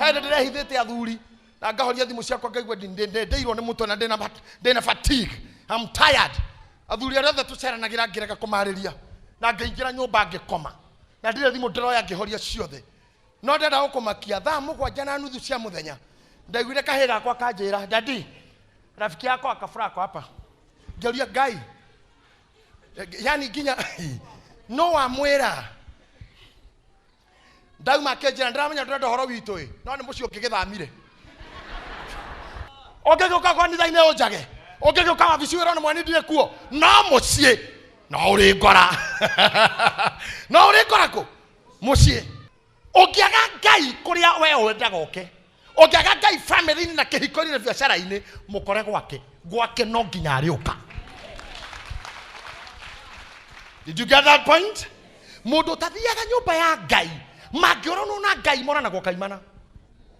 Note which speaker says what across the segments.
Speaker 1: Hende ndĩrehithĩte athuri na ngahoria thimũ ciakwa ngaigua ndendeirwo nĩ mũtwe na ndĩna fatigue. I'm tired. Athuri arĩa othe tũceranagĩra ngĩrega kũmarĩria na ngĩingĩra nyũmba ngĩkoma na ndirĩ thimũ ndĩroya ngĩhoria ciothe. No ndĩrenda gũkũmakia thaa 7:30 cia mũthenya ndaiguire kahĩĩ gakwa kanjĩra, daddy, rafiki yako akafura hapa. Ngĩũria Ngai, yani nginya no wamwĩra ndauma akĩnjĩra ndĩramenya ndĩrenda ũhoro witũ ĩ, no nĩ mũciĩ ũngĩgĩthamire. Ũngĩgĩũka kanitha-inĩ ũnjage, ũngĩgĩũka wabici wĩra nĩ mwene ndirĩ kuo, no mũciĩ no ũrĩ ngora. No ũrĩ ngora kũ? Mũciĩ. Ũngĩaga Ngai kũrĩa we wendaga ũke, ũngĩaga Ngai family-inĩ na kĩhiko-inĩ na biacara-inĩ, mũkore gwake. Gwake no nginya arĩũka. Did you get that point? Mũndũ ũtathiaga nyũmba ya Ngai, mangĩũranwo na Ngai moranagwo kaimana.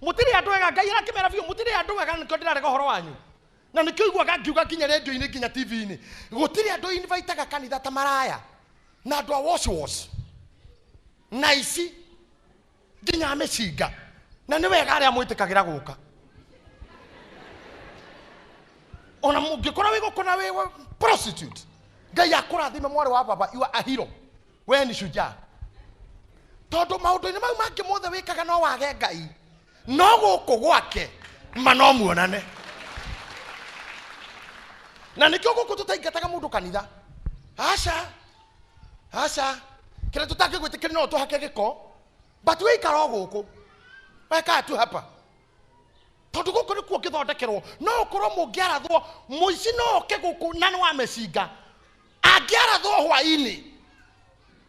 Speaker 1: Mũtirĩ andũ ega, Ngai arakĩmera biũ, mũtirĩ andũ ega, nĩkĩo ndĩrarega ũhoro wanyu. Na nĩkĩo iguaga ngiuga nginya rĩndiũ-inĩ nginya T V-inĩ. Gũtirĩ andũ invitaga kanitha ta maraya na andũ a wash wash na ici nginya mĩcinga, na nĩ wega arĩa mwĩtĩkagĩra gũka. Ona mũngĩkorwo wĩ gũkũ na wĩ prostitute, Ngai akũrathime mwarĩ wa baba, you are a hero, we ni shujaa. Tondũ maũndũ-inĩ mau mangĩ mothe wĩkaga no wage Ngai, no gũkũ gwake ma no muonane. Na nĩkĩo gũkũ tũtaingataga mũndũ kanitha. Aca, aca, kĩrĩa tũtangĩgwĩtĩkĩria no tũhake gĩko, but wĩikara o gũkũ, wekaga tu hapa. Tondũ gũkũ nĩkuo ũngĩthondekerwo. No ũkorwo mũngĩarathwo, mũici no oke gũkũ na nĩ wa mĩcinga. Angĩarathwo hwaĩ-inĩ,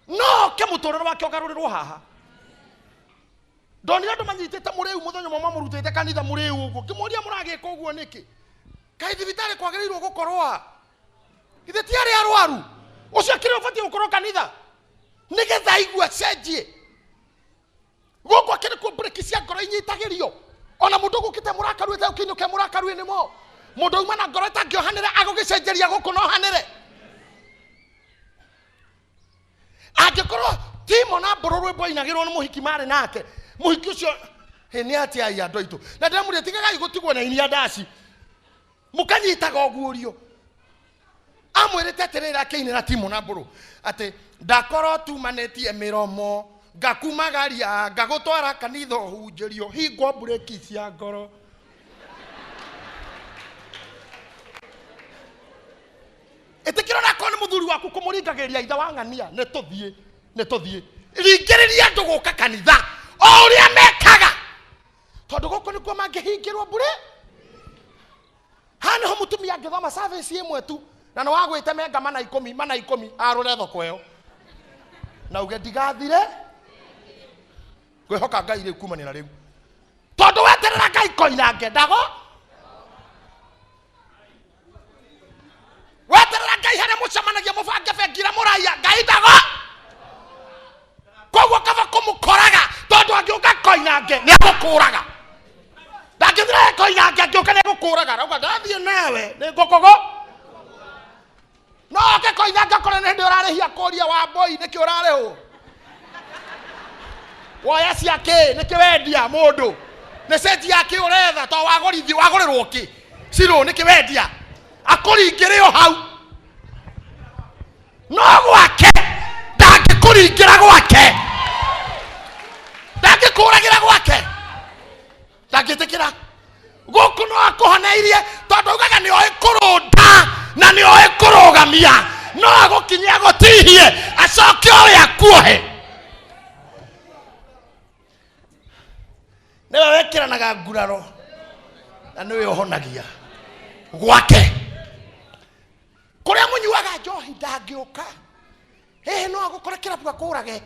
Speaker 1: no oke mũtũrĩre wake ũgarũrĩrwo haha. Ndonire andũ manyitĩte mũrĩu mũthenya ũmwe mamũrutĩte kanitha mũrĩu ũguo. Ngĩmũria mũragĩka ũguo nĩkĩ? Kaĩ thibitarĩ kwagĩrĩirwo gũkorwo a? Ithe ti arĩa arwaru. Ũcio akĩrĩ ũbatiĩ gũkorwo kanitha. Nĩgetha aigue acenjie. Gũkũ akĩrĩ kuo breki cia ngoro inyitagĩrio. Ona mũndũ ũgũkĩte mũrakaru ĩte ũkĩinũke mũrakaru ĩ nĩmo. Mũndũ auma na ngoro ĩtangĩohanĩra agũgĩcenjeria gũkũ na ohanĩre. Angĩkorwo Timo na Mbũrũ rwĩmbo ainagĩrwo nĩ mũhiki marĩ nake, mũhiki ũcio hĩ nĩ atĩa ai andũ aitũ. Na ndĩramũria tigagai gũtigwo na inia ndaci. Mũkanyitaga ũguũrio. Amwĩrĩte atĩrĩrĩ akĩinĩra Timo na Mbũrũ atĩ ndakorwo tumanĩtie mĩromo ngakumagaria ngagũtwara kanitha ũhunjĩrio hingwo mburĩki cia ngoro. Ĩtĩkĩra ona akorwo nĩ mũthuri waku kũmũringagĩrĩria ithe wa ng'ania, nĩ tũthiĩ, nĩ tũthiĩ. Ringĩrĩria andũ gũka kanitha o ũrĩa mekaga, tondũ gũkũ nĩkuo mangĩhingĩrwo mbure. Haha nĩho mũtumia angĩthoma service ĩmwe tu na nĩ wagwĩte menga mana ikũmi, mana ikũmi, arũre thoko ĩyo na uge ndigathire. Ngwĩhoka Ngai rĩu kumania na rĩu, tondũ weterera Ngai koinange ndago. Weterera Ngai harĩa mũcemanagia mũbange bengi ĩrĩa mũraiya, Ngai ndago. Koguo kaba kũmũkoraga, tondũ angĩũka koinange nĩ egũkũraga. Ndangĩthira koinange, angĩũka nĩ egũkũraga. Arauga ndathiĩ nawe nĩ ngũkũgũ. No oke koinange akorwo nĩ hĩndĩ ũrarĩhia kũria wa mboi nĩkĩ ũrarĩhwo. Woya cia kĩ nĩkĩ wendia mũndũ. Nĩ cenji ya kĩ ũretha to wagũrithio wagũrĩrwo kĩ. Cirũ nĩkĩ wendia. Akũringĩre o hau. No gwake ndangĩkũringĩra gwake. Ndangĩkũragĩra gwake. Ndangĩtĩkĩra. Gũkũ no akũhoneirie tondũ augaga nĩ oĩ kũrũnda na nĩ oĩ kũrũgamia. No agũkinyie agũtihie acoke oe akuohe. Nĩwe wekĩranaga nguraro na nĩwe ũhonagia gwake. Kũrĩa mũnyuaga njohi ndangĩũka. Hihi no agũkore kĩrabu akũrage.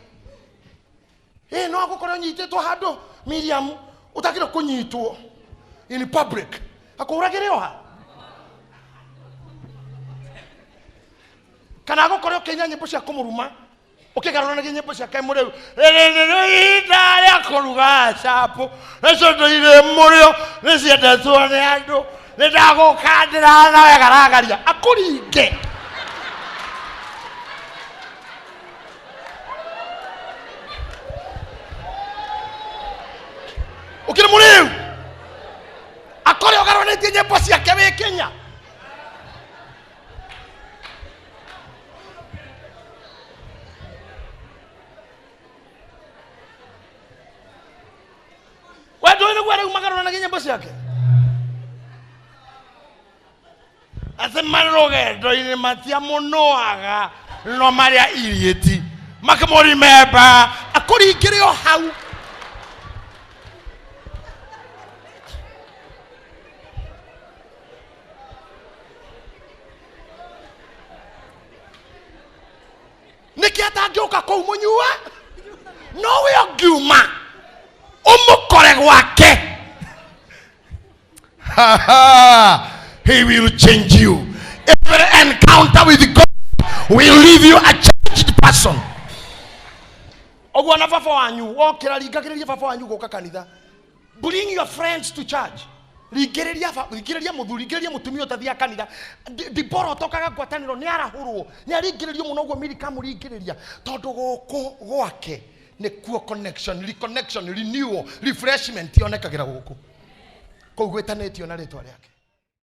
Speaker 1: Hihi no agũkore ũnyitĩtwo handũ Miriam ũtagĩrĩirwo kũnyitwo in public akũragĩre oha. Kana agũkore ũkĩina nyĩmbo cia kũmũruma ũkĩgarũranagia nyĩmbo ciake mũrĩu. Rĩrĩ nĩrĩo ihinda rĩa kũruga chapo nĩcio ndũire mũrĩo nĩciendetwo nĩ andũ nĩndagũkandĩra nawe garagaria akũringe. Ũkĩrĩ Mũrĩu akore ũgarũranĩtie nyĩmbo ciake wĩ Kenya. We ndũĩ nĩguo rĩu magarũranagia nyĩmbo ciake atĩ marĩ rũgendo-inĩ matiamũnũaga no marĩa iriĩti makĩmũrimemba akũringĩre o hau. Nĩkĩ atangĩũka kũu mũnyua no we ũngiuma ũmũkore gwake? He will change you. Every encounter with God will leave you a changed person. Ũguo na baba wanyu wokĩra, ringagĩrĩria baba wanyu gũka kanitha. Bring your friends to church. Ringĩrĩria ringĩrĩria mũthuri, ringĩrĩria mũtumia ũtathiaga kanitha. Dibora ũtokaga ngwatanĩro nĩ arahũrwo, nĩ aringĩrĩrio mũno ũguo mirika amũringĩrĩria, tondũ gũkũ gwake nĩkuo connection, reconnection, renewal, refreshment yonekagĩra gũkũ kũu gwĩtanĩtio na rĩtwa rĩake.